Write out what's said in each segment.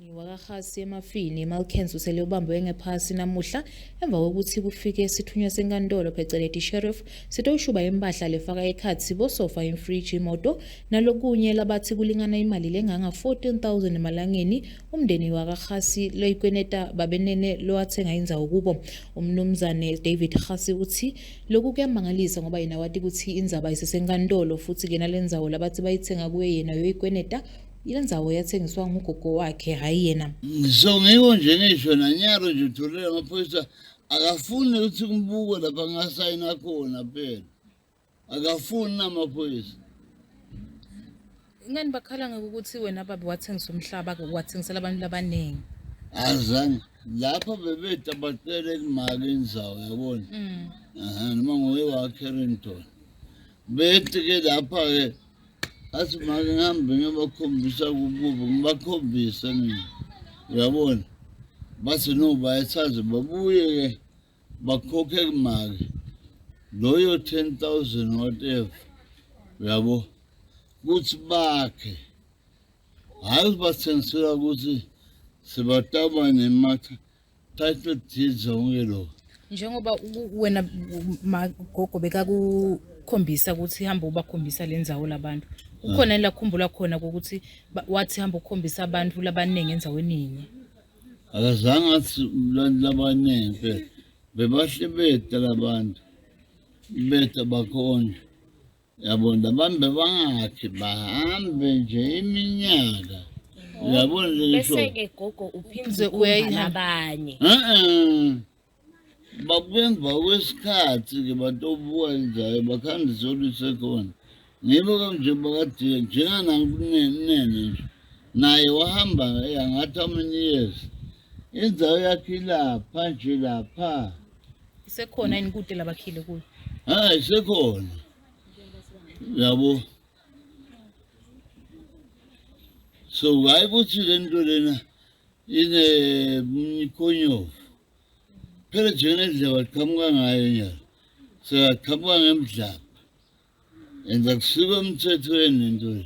Umndeni wakaRhasi eMafini eMalkerns usele ubambwe ngephasi namuhla emva kokuthi kufike isithunywa senkantolo pheceleti sheriff sitoshuba impahla lefaka ekhatsi bosofa, imfriji, imoto nalokunye labathi kulingana imali lenganga 14,000 emalangeni umndeni wakaRhasi loyikweneta babenene lowathenga indzawo kubo. Umnumzane David Rhasi uthi lokhu kuyamangalisa ngoba yena wati ukuthi indzaba isesenkantolo futhi-ke nalendzawo labathi bayithenga kuye yena uyoyikweneta Ile ndzawo yathengiswa ngugogo wakhe hhayi yena. So ngiko nje ngisho nanyalo nje utholile amaphoyisa akafuni ukuthi kumbukwe lapha ngasayina khona phela akafuni namaphoyisa. Ingani bakhala ngokuthi wena baba wathengisa umhlaba wathengisela abantu labaningi. Azange lapha bebeta bacele kumaka indzawo yabona. Aha noma nguye waCarrington. Bethi ke lapha ke athi make ngihambe ngiyobakhombisa kubo ngibakhombise mina uyabona bathi no bayathaze babuye-ke bakhokhe kumake loyo 10,000 whatever uyabo kuthi bakhe hhayi ukuthi bathengisela ukuthi sibataba nematha title deed zonke lokho Njengoba wena magogo bekakukhombisa ukuthi hamba ubakhombisa le ndzawo labantu. Kukhona yini lakukhumbula khona ukuthi wathi hamba ukhombisa abantu labaningi endzaweni yinye? Akazange athi abantu labaningi phela bebahle beta labantu beta bakhonjwa Yabona labantu bebangakhi bahambe nje iminyaka. Uyabona le ngisho. Bese-ke gogo uphinde Uze ukhomba uyayihamba. nabanye. Eh. Bakuemva kwesikhathi ke batobuka inzayo bakhandise olusekhona. Ngibo ke nje bakade njenganankunene nje. Naye wahamba angathi how many years. Indzawo yakhe ilapha nje lapha. Isekhona yini kude labakhile kuyo? Hayi isekhona. Yabo. So hayi ukuthi le nto lena ine mkhonyovu. Phela njengendlela baqhamuka ngayo nyalo. Seyaqhamuka ngemdlaba. And akusiko emthethweni into le.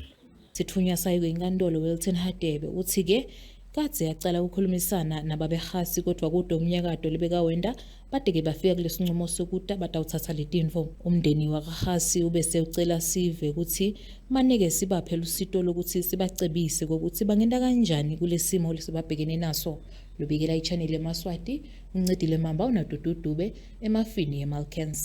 Sithunywa sayo inkantolo Wilton Hadebe uthi-ke kadze yacala ukukhulumisana nababehasi kodwa kude umnyakato lebekawenta bade-ke bafika kulesincumo sokuta batawutsatsa letintfo. Umndeni wakaHasi ubese ucela sive kutsi manike sibaphe lusito lokuthi sibacebise kokuthi bangenta kanjani kulesimo lesibabhekene naso. Lobikela i-channel yemaSwati, uNcedile Mamba unaDudu Dube emafini eMalkerns.